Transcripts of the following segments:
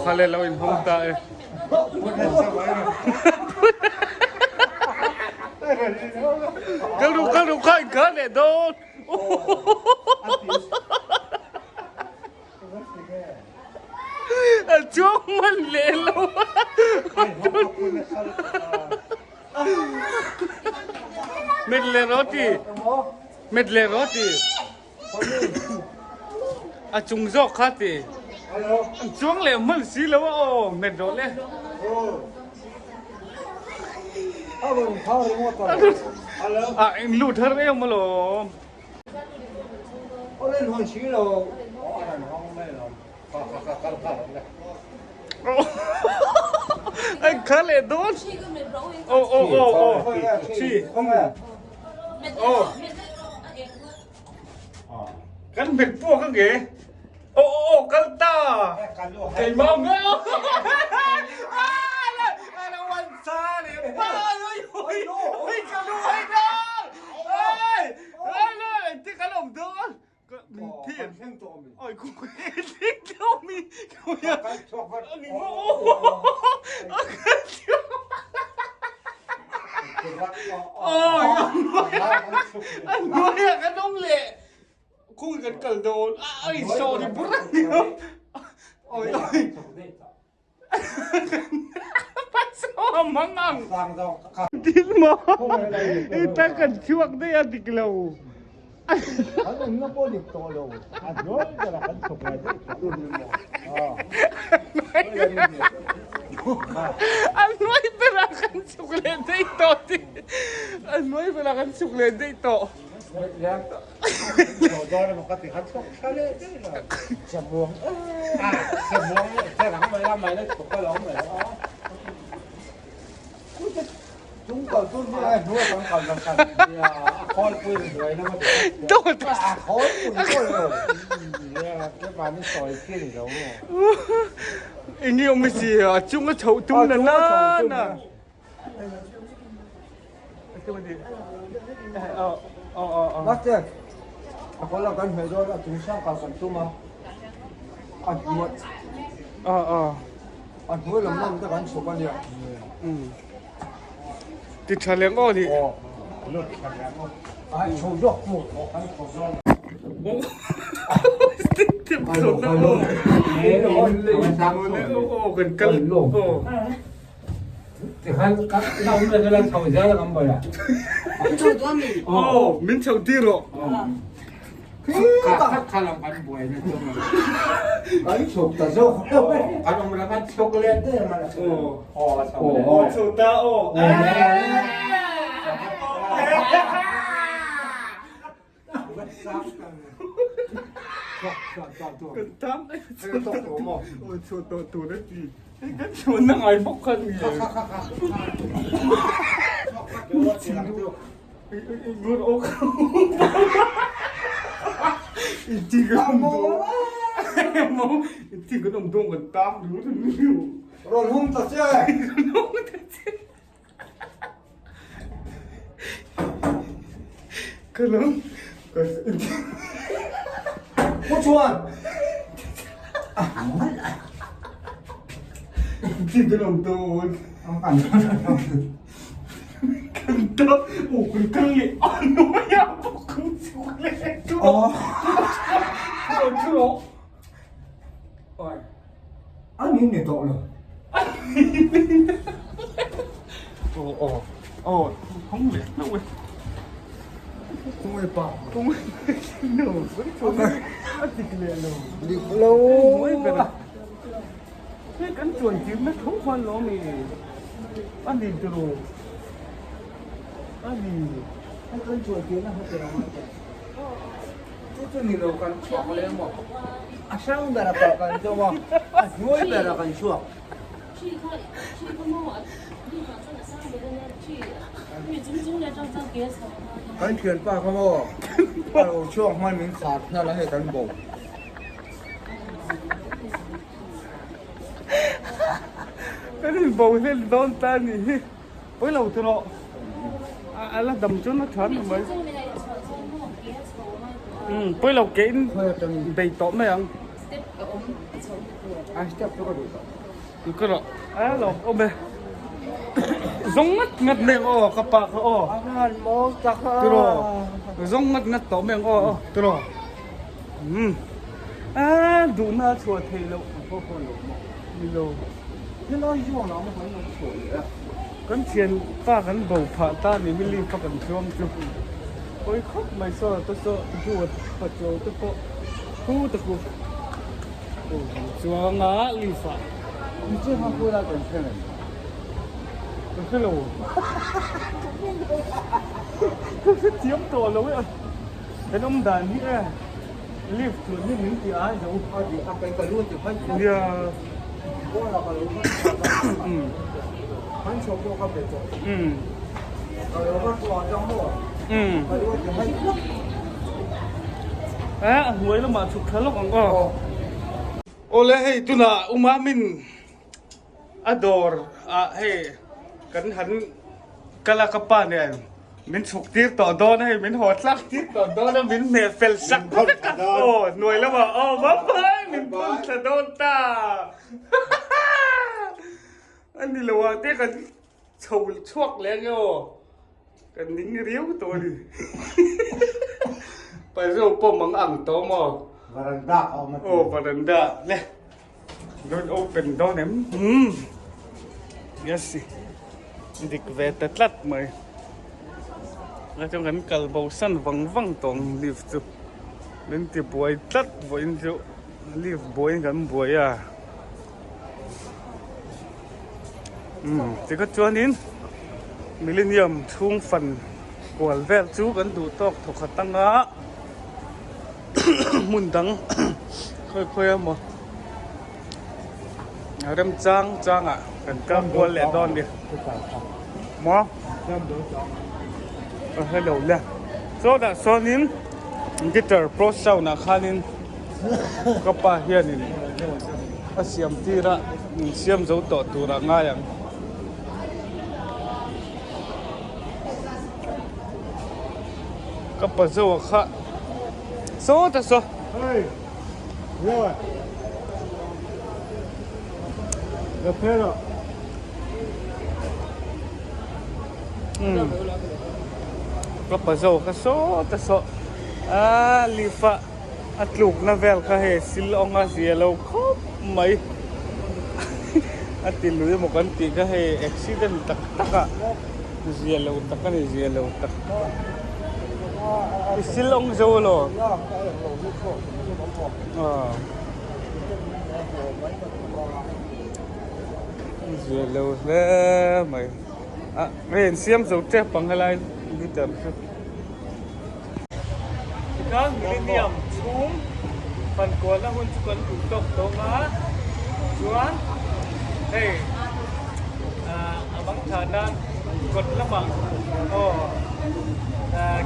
Khale lo in hawng ta e. Kal ru kal ru kha in kha leh dawn. A chuang man leh lo. Met leh rawh ti. Met leh rawh ti. A chung zawk kha ti. An chuang leh hman si lo a aw met rawh le. A in lut har em alawm. Anh khá lẹ đốt. Ô ô ô ô. Chi. Ô. Kan met puak ang ge. Ô ô ô kal ta. Keimah nge. Ala wan sa le pa oi oi oi ka lu hai dal. Oi. Oi le ti kan om dawn. Min thian. Oi ku ti to mi. Ani mo. Oi an nuai a kan om le. Kung kan kal dawn. Ai sorry bur ani. Oi oi. Mang ang. Tin mo. Ita kan chuak dei a dik lo. Kan um na pawh dik tawh lo. A hnuai berah kan chhuk lai daih tawh. A hnuai berah kan chhuk leh daih tawh ti. A hnuai berah kan chhuk leh daih tawh. Eng nge awm si a chung a chhoh tum na na na. Master, a kawl ah kan hmeh dawn a chung sang kal kan tum a, a hnuai a hnuai lam lam te kan chhuk a nia. Ti tha leng aw ni. Ai chho zawk chu kan chho zawk. Kan kal. Aw min chho tir rawh. Aw chho ta aw. Kan tam chho tawh tur a ti. Hei kan chhuan na ngai bawk kha ni. Ngur ok. Inti kan awm dawn. Mo inti kan awm dawn kan tam ru ru ru. Rawn hung ta che. Rawn hung ta che. Ka lo Pu chuan Chi ka lo dawn Kan ta Oh kan kal leh a hnuai ah bawk kan chhuk leh chu rawh chu rawh A ni ni tawh lo. Aw aw aw hawng leh hlauh e. Khawngaih pa. Khawngaih no kan chhuah a dik leh lo. Dik lo. Hnuai ber a. Hei kan chuan tir na tho khan lo mi. A ni tiro. A ni. Hei kan chuan tir na kha tiro. Chu chu ni lo kan chhuak leh maw? A hrang ber a kal kan zawm a, a hnuai ber a kan chhuak. Kan thianpa kha maw a lo chhuak hman min khar hnal a hei kan bo. Kan inbo hlen dawn ta a nih hi. Pawi lo chu rawh. A la dam chuan a tha ni mai. Umm pawi lo ke in bei tawh mai ang. A step chu ka duh tawh. Ka rawh a lawm awm e. Zawng ngat ngat mai ang aw ka pa kha aw. A han mawl tak a. Tiraw zawng ngat ngat tawh mai ang aw aw tiraw. Umm a duhna a chhuah theih loh. Ni lo. Helai zawng ah maw kan lo chhuah leh a. Kan thian pa kan bo phah ta ni hi leaf a kan chuang chu. Pawi khawp mai saw te saw duat pachaw te pawh hu te khu. Chuang a leaf ah. Ni chu ha khawi lai kan hre reng. Ka hre lo. Ka hre thiam tawh lo e. Kan awm dan hi e leaf chuan hi min ti ai zo. A di a kai ka lu ti phai chu. Nia. Pawn ah ka lo kal chhuak a. Kan chho pawh ka pe tawh. Ka lo kal chhuak atang maw. Ka lu ti phai tlat. A a hnuai lamah chhuk thla lawk ang aw. Awle hei tunah Umamin a dawr ah hei kan han kal a ka pa nen min chhuk tir tawh dawn a hei min haw tlak tir tawh dawn a min hmeh fel sak vek a aw hnuai lamah aw bye bye min phun thla dawn ta a ni lo ah te kan Chho chhuak leh ange aw, kan ning riau tawh a ni. Pazo pawh mang ang tawh maw? Varanda a awm a ti. Aw varanda le, don't open dawn em? Umm yes dik ve ta tlat mai. Lai chuan kan kal bo san vang vang tawh ang lift chu, min ti buai tlat vawiin chu lift buaiin kan buai a. Umm tikha chuanin millennium chhung fan kual vel chu kan duh tawk thawkhat anga hmun dang khawi khawi emaw remchang changah kan kal kual leh dawn a ni maw a hello le sawtah sawnin guitar pro sound ah khanin ka pa hianin a siam tir a min siam zo tawh tur a ngai ang. Ka pa zo a kha saw ta saw. Hey, yeah. La phela. Hmm. Ka pa zo kha saw ta saw. A lifa. A tlukna vel kha hei sil awng a zia lo khawp mai a ti lui emaw kan tih kha hei accident tak tak ah zia lo tak a ni zia lo tak i sil awng zo elaw zia lo hle mai a hei an siam zo tep ang helai guitar chu. Tikhan Millennium chhung fankualna hun chu kan duh tawk tawng a, chuan hei a bang thla nan kawt lamah aw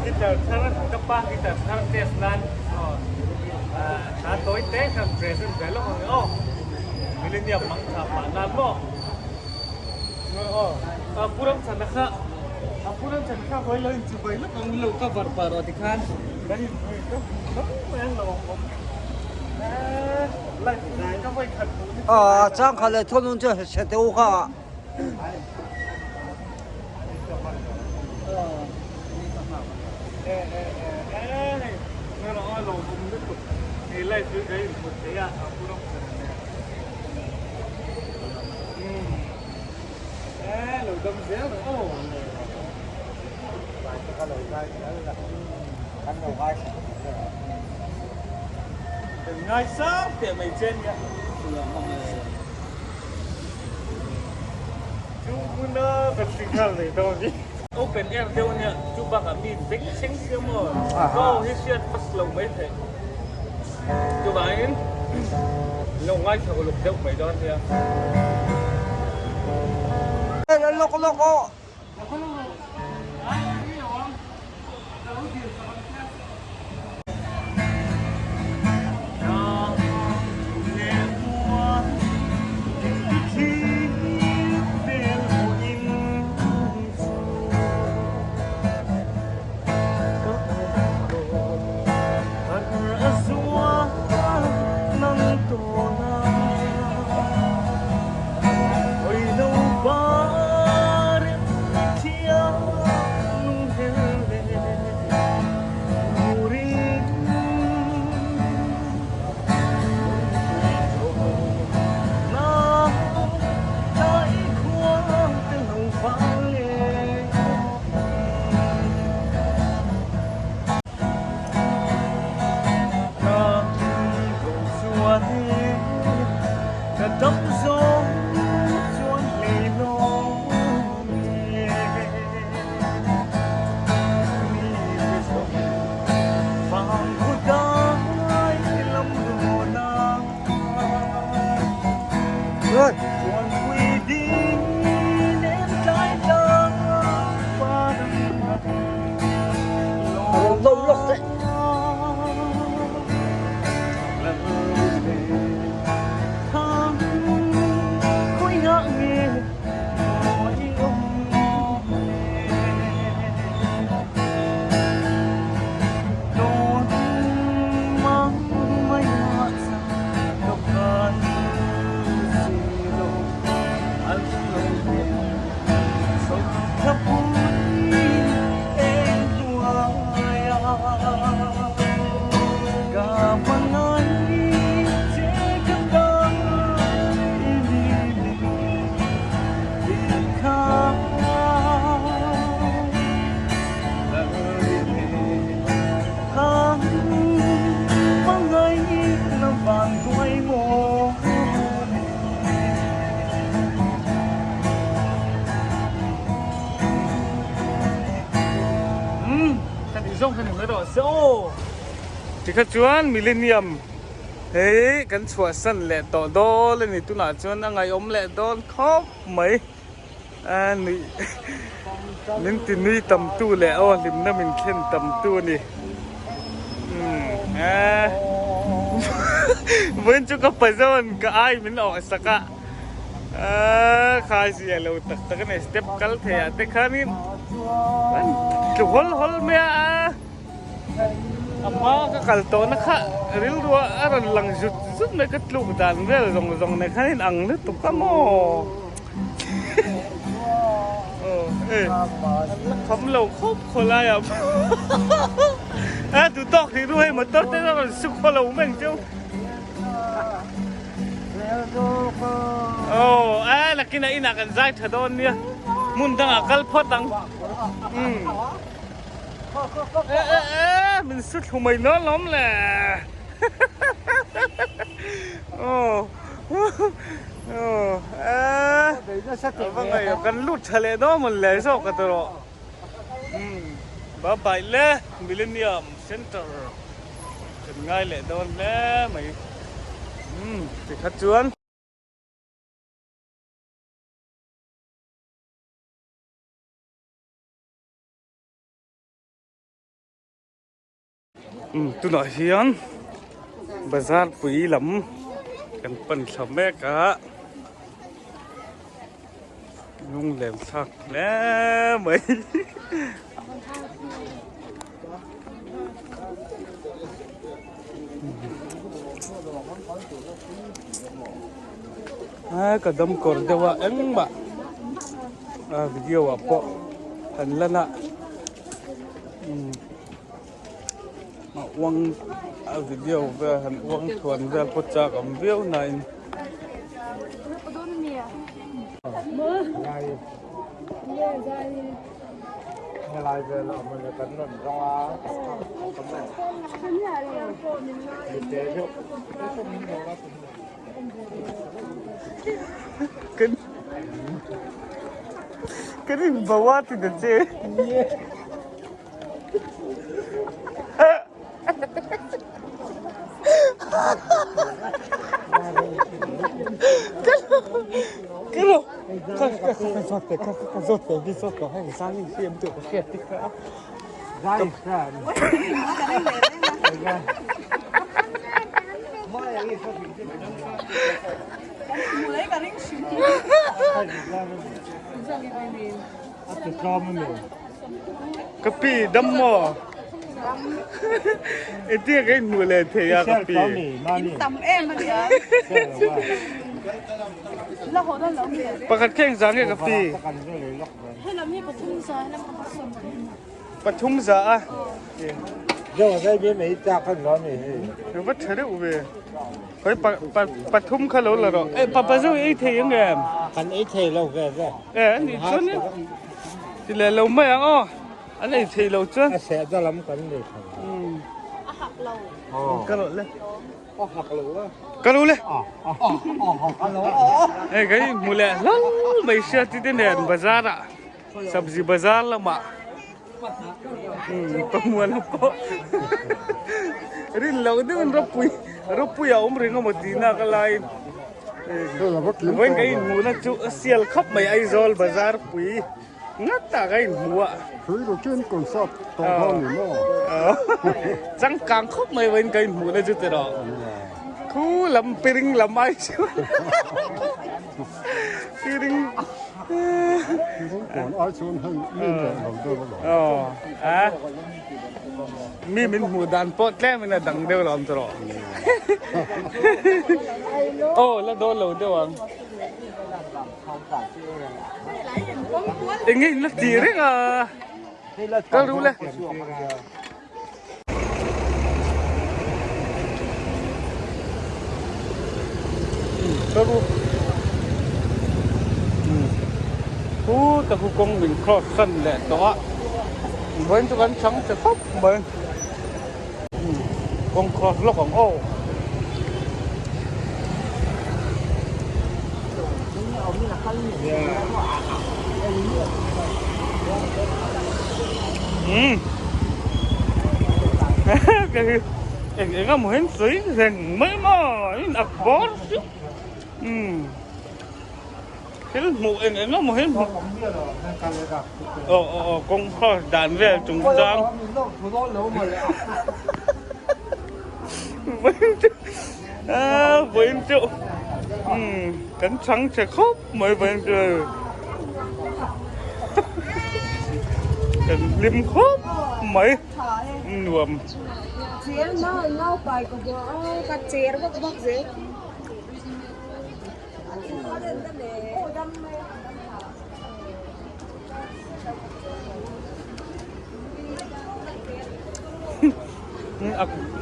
guitar thar ka pa guitar thar test nan aw thla tawi te khan present ve lawk ang e aw Millennium bang thla pah nan maw chuan aw Pu Ramchhana kha. A pu ram chan kha hawi lo in chi bai lawk ang lo ka var pah rawh tikhan kan in hmui ka hmu mai mai ang lo awm eh light ka vawi khat hmuh ni a chang kha le thon un chu se te u kha eh eh eh eh hei lo lo awm lutuk hei light chu ka in hmu thei a a pu ram chan Open air deuh ania chu bakah mi bengchheng sia maw go hi hriat fast lo mai thei chuvangin lo ngaithla uluk deuh mai dawn nia. Lawk lawk aw. Kan izawng kha ni mai rawh se aw. Tikha chuan Millennium hei kan chhuahsan leh tawh dawl a ni tunah chuan a ngaihawm leh dawn khawp mai a nuih min ti nui tam tu leh aw hlimna min thlen tam tu a ni umm a vawiin chu ka pazawn ka ai min awh sak a a khai zia lo tak tak a ni step kal thei ah te khanin an tlu hawl hawl mai a. A hma ka kal tawhna kha rilru a rawn lang zut zut mai ka tluk dan vel zawng zawng nen khan in ang lutuk a maw aw e la kham lo khawp khaw lai ah a duh tawk ri ru hei motor te a rawn su khaw lo mai ang cheu aw a nakinah inah kan zai tha dawn nia hmun dangah kal phawt ang umm. E e e min su thlu mai dawn lawm le aw aw e ava ngaih kan lut tha leh dawn mawn le zawk ka tawh umm bye bye le Millennium Center kan ngai leh dawn hle mai umm tikha chuan. Tunah hian bazar pui lam kan pan thla mek a lunglem thlak hle mai. A ka dam kawr deuh a engmah a video ah pawh kan lan a a uang a video vel han uang thuan vel pawh chak awm viau na in. Kan in bo a ti ta che. Ka pi dam maw? Engtin nge ka inhmuh leh thei a ka pi? Pakhat kha engzah nge ka pi? Pathum za a. Va tha deuh ve. Khoi pa pa pathum kha lo la rawh. E pa pa zo ei thei ang em? Kan ei thei lo ve ve. E ani chuan in. Ti le lo mai ang aw. An ei thei lo chuan. A seh da lam kan nei thei. A hak lo. Ka rawh le. A hak lo a. Ka ro le. Hei kai hmu leh hlal mai sia ti te nen bazar ah sabzi bazar lamah pamuana pawh rin loh deuhin ropui ropui a awm reng emaw tihna ka laiin vawiin ka inhmuhna chu a sial khawp mai Aizawl bazar pui ngat ah ka inhmu a changkang khawp mai vawiin ka inhmuhna chu tiraw khu lam piring lam ai chuan piring Mi min hmuh dan pawh tlem in a dang deuh lo ang chu rawh. Aw la dawn lo deuh ang. Enge in la ti reng a. Kal ru le. Ka ru Pu ta khu kawng min cross san leh tawh a vawiin chu kan chhang che khawp mai kawng cross lawk ang aw. Umm eng eng emaw hian sawi reng mai maw in ak bawr chu umm thil hmuh eng eng emaw hian hmuh aw aw aw kawng cross dan vel chung chang vawiin chu aaa vawiin chu umm kan chhang che khawp mai vawiin chu kan hlim khawp mai nuam. Cher nau nau pai ka bua a ka cher vak vak zel.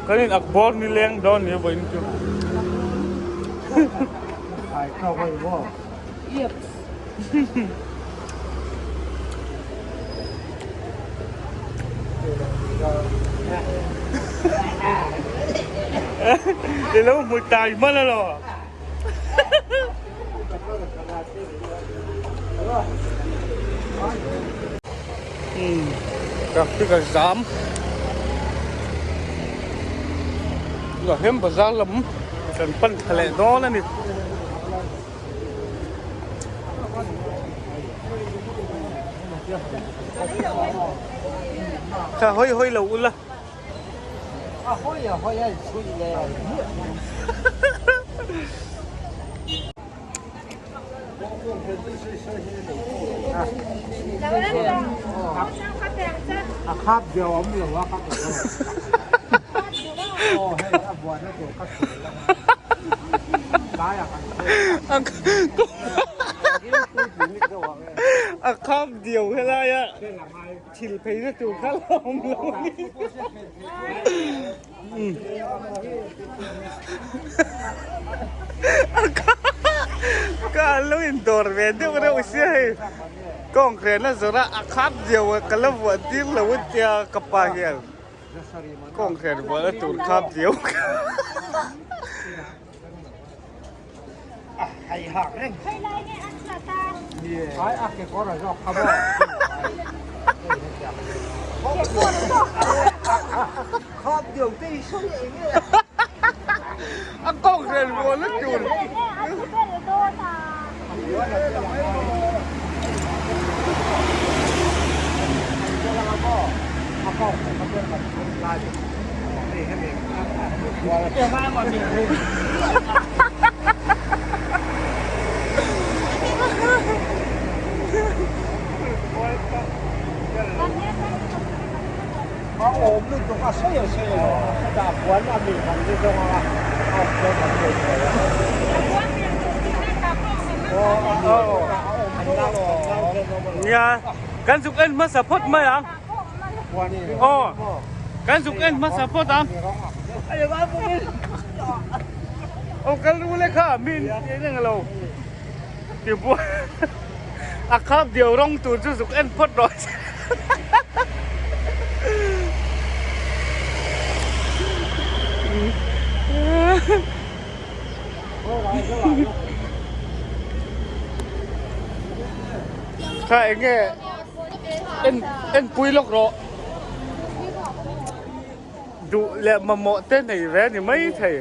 Kan in ak bawr ni leng dawn ni vawiin chu. Yep. I lo hmu tai hman alo. Traffic a zam Hlawhem bazar lam kan pan thla leh dawn a ni. Tha hawi hawi lo ula. A hawi a hawi a chhui le. A khap deuh awm lo a ka Aw hei a buaina tur ka sawi la tlaiah kan A khap deuh helai a thil phei na tur kha la awm lo a ni. Ka an lo indawr ve deuh reuh sia hei kawnghren a zawrh a a khap diau a ka la vuah tir lo a tia ka pa hian kawnghren vuah na tur khap diau A kawng hren rual na tur. Nia kan zuk en hmasa phawt mai ang. Aw kan zuk en hmasa phawt ang. Aw kal ru le kha min eng alo ti buai a khap diau rawng tur chu zuk en phawt rawh. Kha eng nge en en pui lawk rawh duh leh mamawh te nei ve a ni maithei.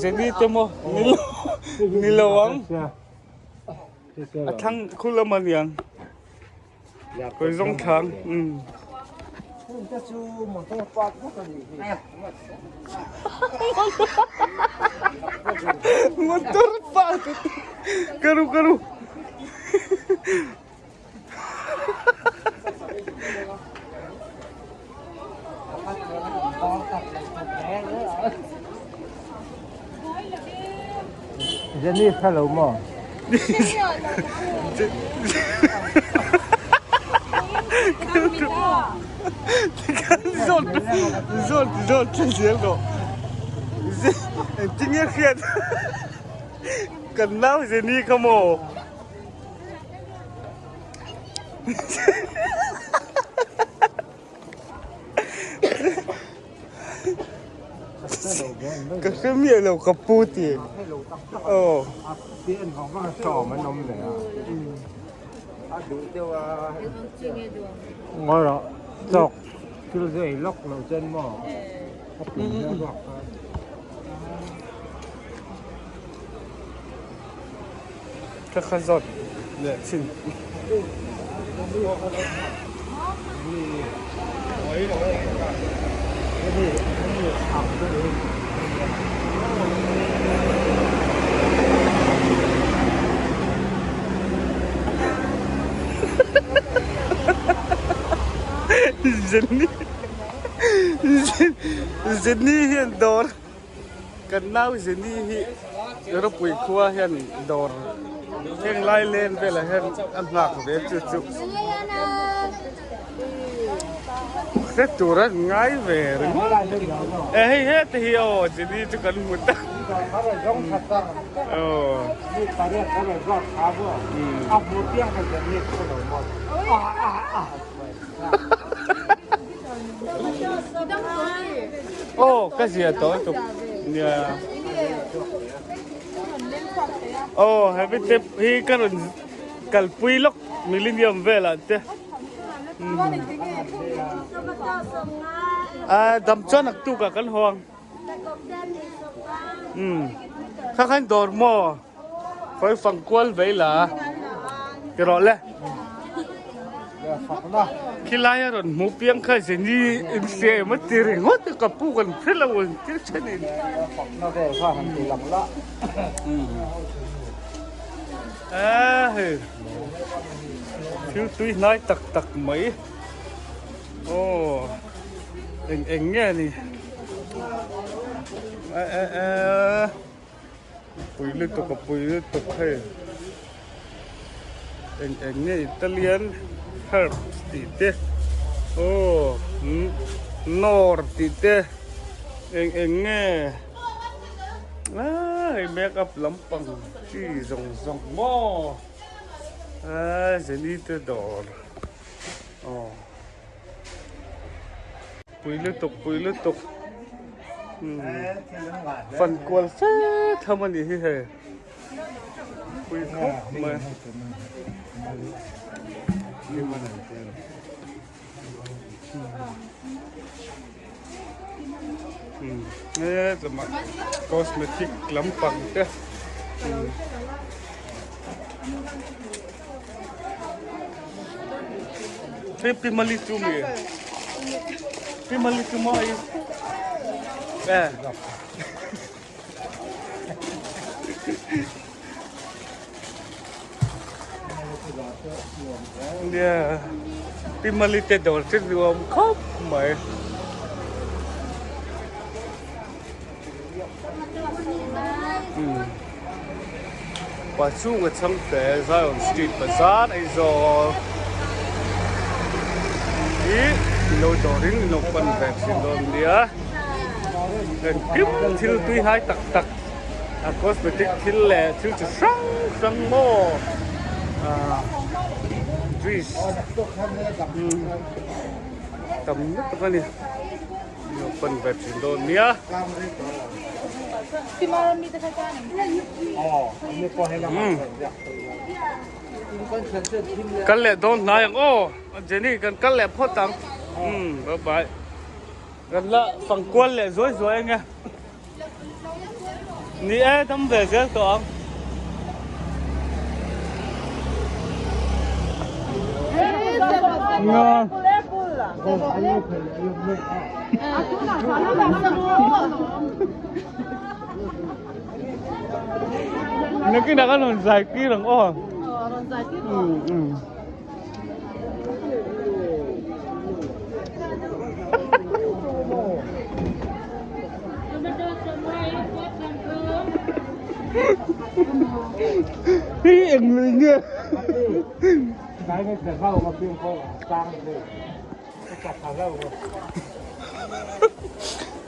Jenny te maw ni lo ang a thlang khu lam a niang kawi zawng thlang umm. Motor park karu karu. Jenny thalo maw? Zawt zawt zawt thla zel rawh. Engtin nge hriat kan nau Jenny kha maw? Ka hre miah lo ka pu ti. Aw. Ka kha zawt leh thin. Jenny Jenny hian dawr Kan nau Jenny hi Ropui khua hian dawr heng lai len velah hian a nghak ve chu chu hre tur a ngai ve ringawt e hei heta hi aw Jenny chu kan hmu ta aw Aw ka zia tawh tuk nia aw heavy tep hi ka rawn kalpui lawk millennium velah te a dam chuan naktuk ah kan haw ang umm kha khan dawr maw. Khawi fang kual vei la ti rawh le. Khilai a rawn hmu piang kha Jenny in hria em a ti ringawt a ka pu kan hre lo ang thil then in. A hei thil tui hnai tak tak mai aw eng eng nge ni a a a. Pui lutuk a pui lutuk hei eng eng nge Italian herbs tih te aw nawr tih te eng eng nge aaa hei make up lampang chi zawng zawng maw aaa Jenny te dawr aw pui lutuk pui lutuk. Fan kual fe tham a nih hi hei pui khawp mai. Hetlama cosmetic lampang te. Hei Pi Mali chu mi Pi Mali chu maw ai eh Nia Pi Mali te dawr chu nuam khawp mai. Pa chhunga chhangte Zion Street Bazar Aizawl hi ilo dawrin ilo pan ve thin dawn nia engkim thil tui hai tak tak a cosmetic thil leh thil chi hrang hrang maw ah juice tam lutuk a ni. Pan ve thin dawn nia. Kal leh dawn hnai ang aw. Jenny kan kal leh phawt ang. Um bye bye. Kan la fang kual leh zuai zuai ange. Ni e dam ve zel tawh ang. Nakinah kan rawn zai tir ang aw. Hi eng lui nge?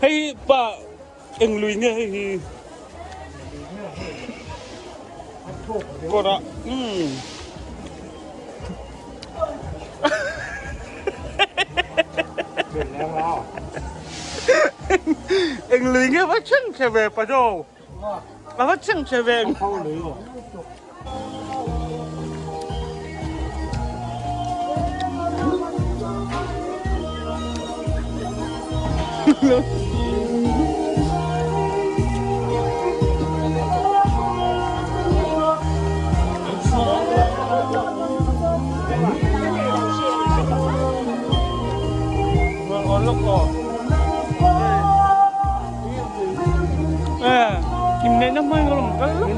Hei pa eng lui nge hei hi? Kawrah umm. Eng lui nge va chheng che ve pa zo? A va chheng che ve. Inneihna hmai ka rawn kal lawk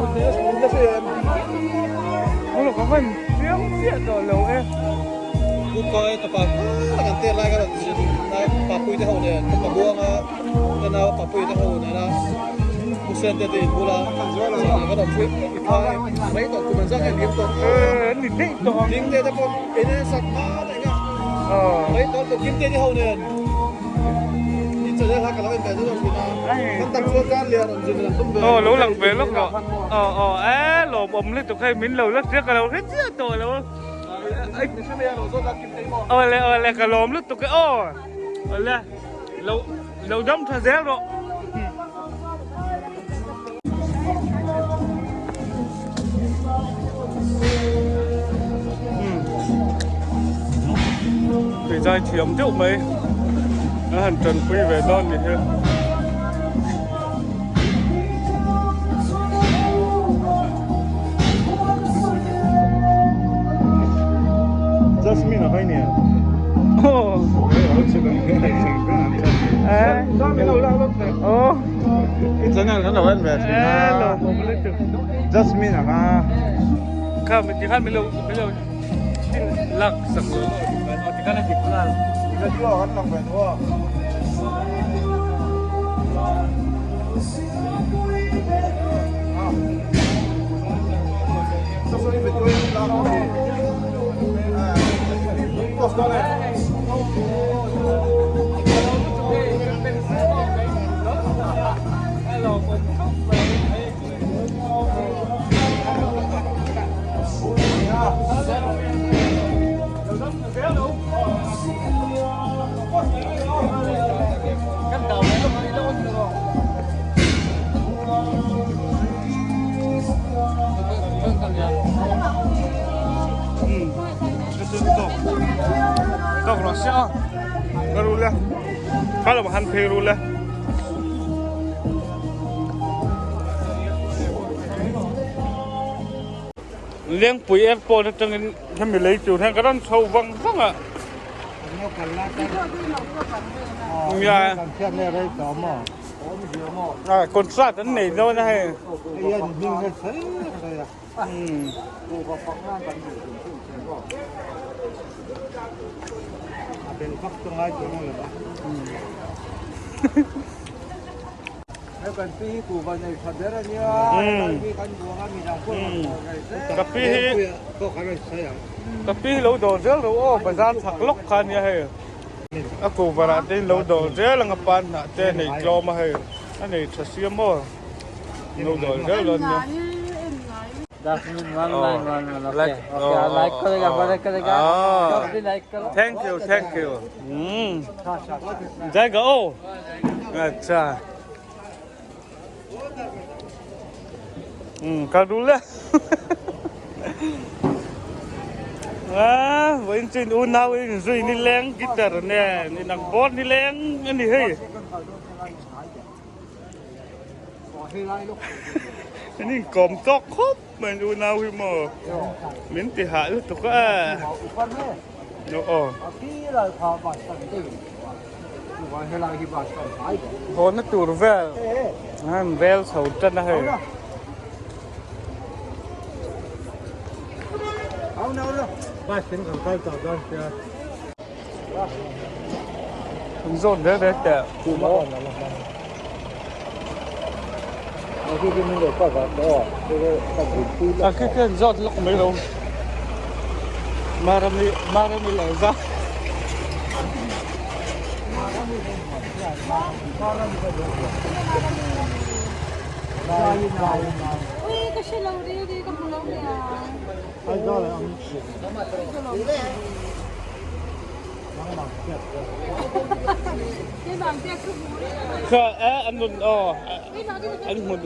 a ka van chiang chiah tawh lo e. Pu Kai ka pa kan tet lai ka rawn zin lai Papui te ho nen ka buanga ka nau Papui te ho nena Pu Sen te te in bula zan ka rawn pui i phai mai tawh kum an zak em liam tawh ni daih tawh ang ding te te pawh in en sak hma daih nga mai tawh kum kim te te ho nen i channel kha ka lo en ve deuh thin a kan tak chuan kar lian rawn zin an tum ve aw lo lang ve lawk rawh aw aw e lawmawm lutuk hei min lo la hria ka lo hre chiah tawh lo. Awle awle ka lawm lutuk e aw awle lo lo dam tha zel rawh. Tui zai thiam deuh mai a han tanpui ve dawn ni hi. Jasmine a vai nia. Oh. Eh. Oh. Eh, lo Jasmine a nga. Kha mi ti khan mi lo mi lo lak sak lo ti khan a dik nghal. Video kan lang ve tho. Tawk rawh se a ka rul e kha lo han phei rul e. Lengpui airport atangin hemi lei tur hian ka rawn chho vang vang a. Nia. Contract an nei dawn a hei. Ka pi hi ka pi hi lo dawr zel ro aw bazar chhak lawk kha ania hei a cover ah te in lo dawr zel ang a pan hnah te a nei tlawm a hei a nei tha sia maw lo dawr zel dawn nia. Thank you thank you Jaiga aw acha. Ka rul e. A vawiin chu in unau in zui nileng guitar nen inang bawr nileng a ni hei. An inkawm tawk khawp mai an unau hi maw min ti hah lutuk a. Aw. Haw-na tur vel an rel chho tan a hei. An zawn ve ve teh. A khi khian zawt lawk mai lo. Marami Marami leh za. Kha e an nun aw an hmun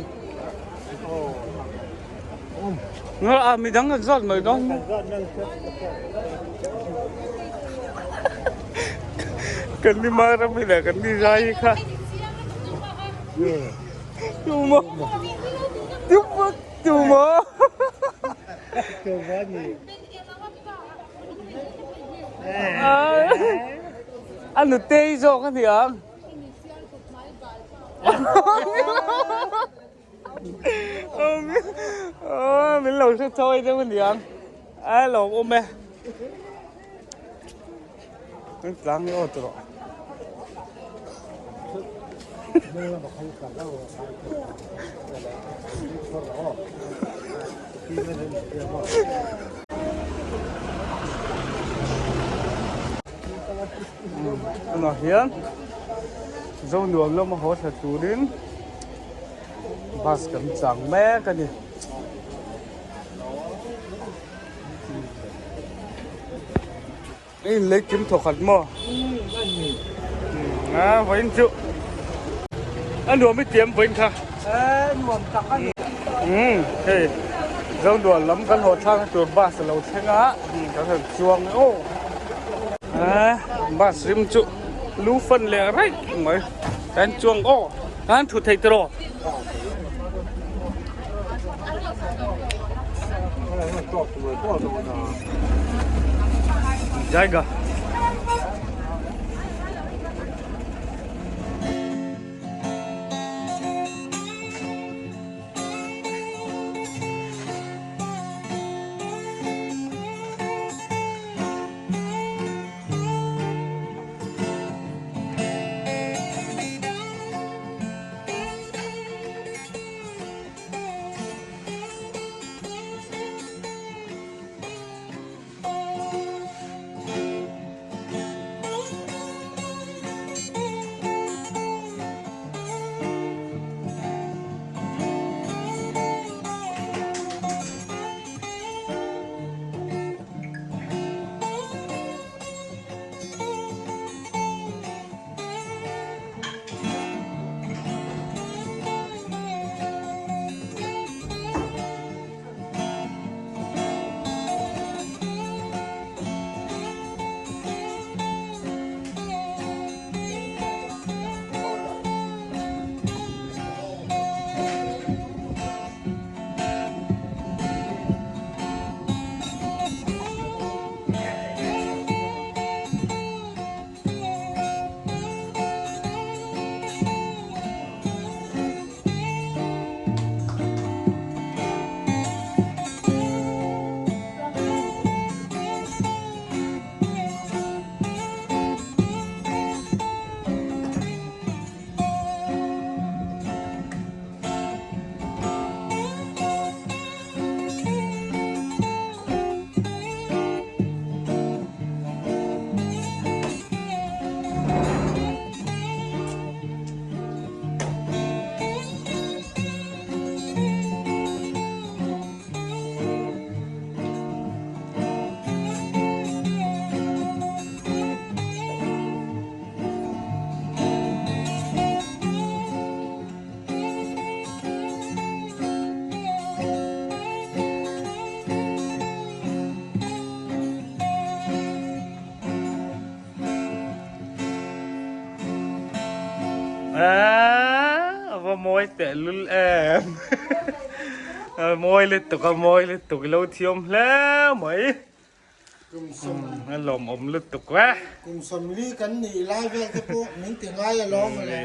nga a midang an zawt mai dawn kan ni marami leh kan ni zai kha tuma tuma tuma A nutei zawk a ni ang. Min lo hre chawi deuh a ni ang. A lo awm e. Kan tlang hi aw tawh. Tunah hian Zonuam lama haw thla turin bus kan chang mek a ni. In lei kim thaw khat maw? A vawiin chu a nuam i tiam vawiin kha. E nuam tak a ni. Umm hei Zonuam lam kan haw thlakna tur bus a lo thleng a kan han chuang e aw. A bus rim chu lu fan leh raih mai kan chuang aw kan thu thei tiraw. Jaiga. A va mawi teh lul em a mawi lutuk a mawi lutuk i lo thiam hle mai a lawmawm lutuk e Kum 40 kan nih lai vel te pawh min ti ngai alawm le.